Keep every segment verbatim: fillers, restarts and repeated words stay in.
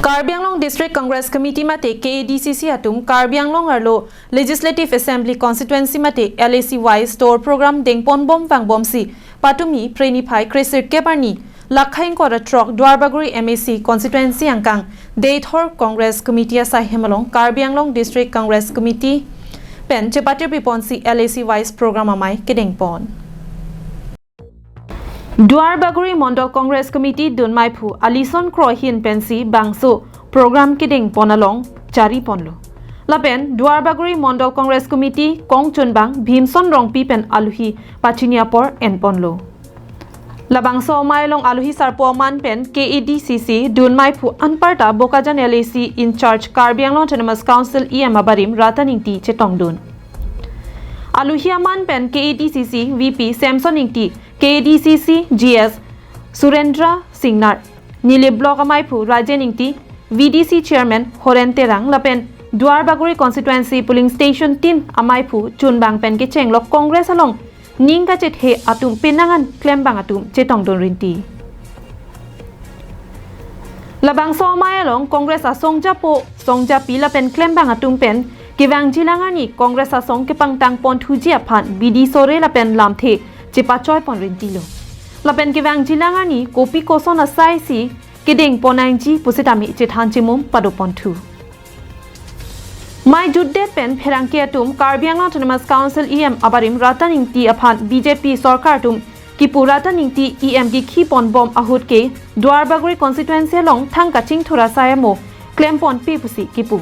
Karbi Anglong District Congress Committee mate K A D C C atum Karbi Anglong arlo Legislative Assembly Constituency mate L A C wise tour program dengponbom vangbomsi patumi Phre niphai kresirkep arni lakhaing kora throk Duarbagori M A C Constituency angkang Deithor Congress Committee asai hem along Karbi Anglong District Congress Committee pen chepatir piponsi L A C wise program amei kedengpon. Duarbagori Mondol Congress Committee dunmaiphu Alison Kroihin pensi bangso program kedengpon along chariponlo. Lapen Duarbagori Mondol Congress Committee kongchunbang Bhimson Rongpi pen aluhi pachini apor enponlo. Labangso amei along aluhi sarpo aman pen K A D C C dunmaiphu anparta Bokajan L A C in charge Karbi Anglong Autonomous Council E M abarim Ratan Ingti chetongdun. Aluhi aman pen K A D C C V P Samson Ingti, K A D C C G S Surendra Singnar, Nilip Block ameiphu Rajen Ingti, V D C Chairman Horen Terang lapen Duarbagori Constituency Polling Station tin ameiphu chunbang pen kechenglok Congress along ning kachethe atum penang an klembang atum chetongdun rinti. Labangso amei along Congress asongjapo, songjapi lapen klembang atum pen kevangjilang arni Congress asong kepangtangponthuji aphan bidi sore lapen lamthe chepachoipon rintilo. Lapen kevangjilang arni kopi koson asaisi kedengpon nangji pusitame chethan chimum padoponthu. Mei jutdet pen pherangke atum Karbi Anglong Autonomous Council E M abarim Ratan Ingti aphan B J P sorkar atum kipu Ratan Ingti E M kikhiponbom ahut ke Duarbagori constituency along thang kachingthur asai amo klemponpe pusi kipu.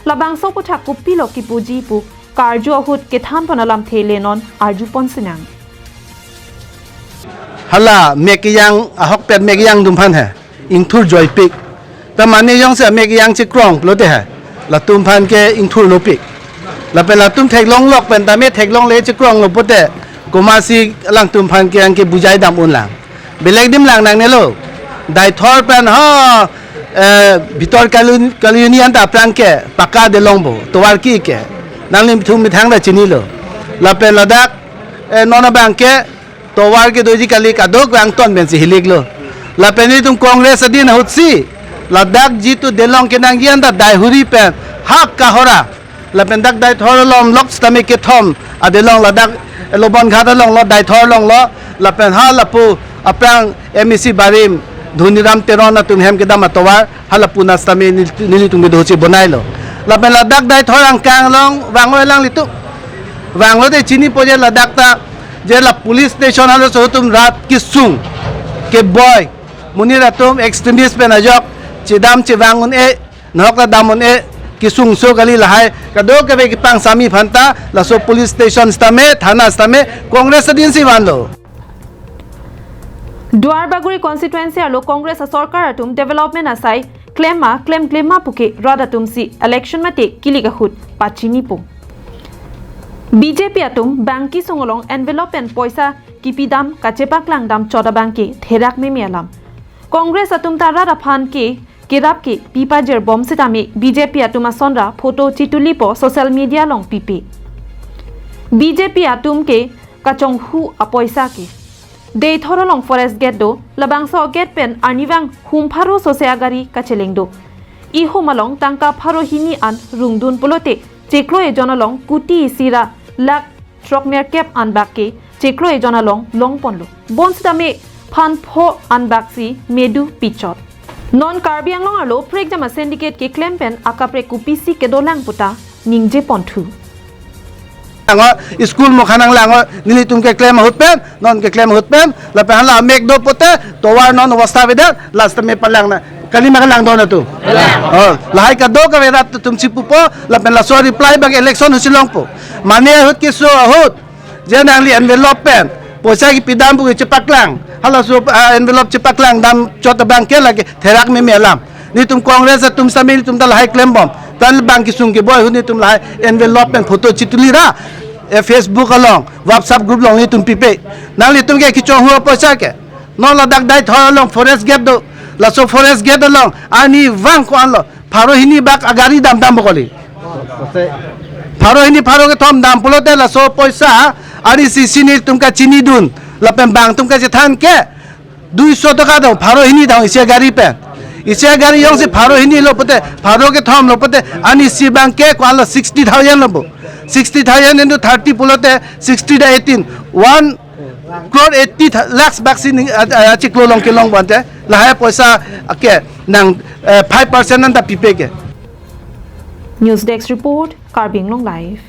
Labangso aphuthak kopilo kipuji pu karju ahut kethanpon alamthe le non arjupon sinang. Hala mek keyang ahokpet mek keyang atum aphan he ingthur joipik. Ta mane jongsi mek keyang chekrong pulote he latum aphan ke ingthur lopik. Lapen latum theklonglok pen tame theklongle chekronglo pote komatsi alangtum aphan ke yang ke bujai dam unlang. Belek adim lang nangnelo. Deithor pen ho, eh, bhitor kalun kaluni anta aphrang ke pakka delong bo. Tovar ki ke. Nanglitum methang ta chinilo. Lapen ladak, eh, non abang ke tovar kedoji kali, kadokave angton pensi hiliklo. Lapen itum Congress adin ahutsi ladak jitu delong kenangji anta Daihuri pen ha Kohora. Lapen dak Deithor along lok sitame kethom adelong ladak Lobonghat alonglo, Deithor alonglo. Lapen ha lapu aphrang M A C barim Dhoniram Teron atum hem kedam atovar ha lapu na sitame nil-, nelitum kedo ahutsi bonailo. Lapen ladak Deithor angkang along vanglo alanglitum. Vanglote chinipo je ladak ta je la police station halaso atum rat kesung keboi, monit atum extremist pen ajok chedam chevang un-e, nahok ta dam un-e, kesungso kali lahai kadokave kepangsami aphanta laso police station sitame, thana sitame Congress adinsi vanlo. Duarbagori constituency arlo Congress asorkar atum development asai klem ma klemkle ma puke rat atumsi election mate kilik ahut pachinipo. B J P atum bang kesung along envelope pen poisa kipidam kachepaklangdam chot abang ke therak meme alam. Congress atum ta rat aphan ke kerap ke pipajirbom sitame B J P atum asonra photo chitulipo social media along pipe. B J P atum ke kachonghu apoisa ke. Deithor along forest gate do, labangso gate pen arnivang hum pharo sose agari kacheleng do. Ihum along tangka pharo hini an rungdun pulote chiklo ejon along kuti isi ra lakh throknerkep an bak ke chiklo ejon along longponlo. Bonsitame phan pho an baksi medu pichot. Non Karbi Anglong arlo prekjam a-syndicate keklem pen akaprek kopisi kedolang puta ningjeponthu. Ango school mokhanang lango nelitum keklem ahut pen, non keklem ahut pen, lapen hala mek do pote, tovar non obostha avedet, last me palangna. Kali ma kalangdun atum. Oh, lahai kadokave rat atumsi pupo, lapen laso reply abang election ahutsi longpo. Mane ahut keso ahut, je nangli envelope pen poisa kipidam pu kechepaklang. Halaso, ah, envelope chepaklangdam chot abang ke lake therak meme alam. Nelitum Congress atum sitame nelitum ta lahai klembom. Tan bang kesung keboi ahut nelitum lahai envelope pen photo chituli ra, eh, Facebook along, WhatsApp group along nelitum pipe. Nanglitum ke kechonghu apoisa ke. Non ladak Deithor along forest gate do. Laso forest gate along arnivang ko-anlo pharo hini bak agari damdampo kali. Pharo hini pharo kethom dam pulote laso poisa arnisi si nelitum kachinidun. Lapen bang atum kachethan ke duiso taka do, pharo hini do isi agari pen. Isi agari jongsi pharo hini lo pute, pharo kethom lo pute, ani isi abang ke ko-an lo, sixty thousand lo bo. Sixty thousand into thirty pulote sixty da eighteen. One crore eighty lakhs bak si ning, a, a, achiklo along kelong bonte. Lahai apoisa ke nang, eh, five percent anta pipe ke. News Desk Report, Karbi Anglong Live.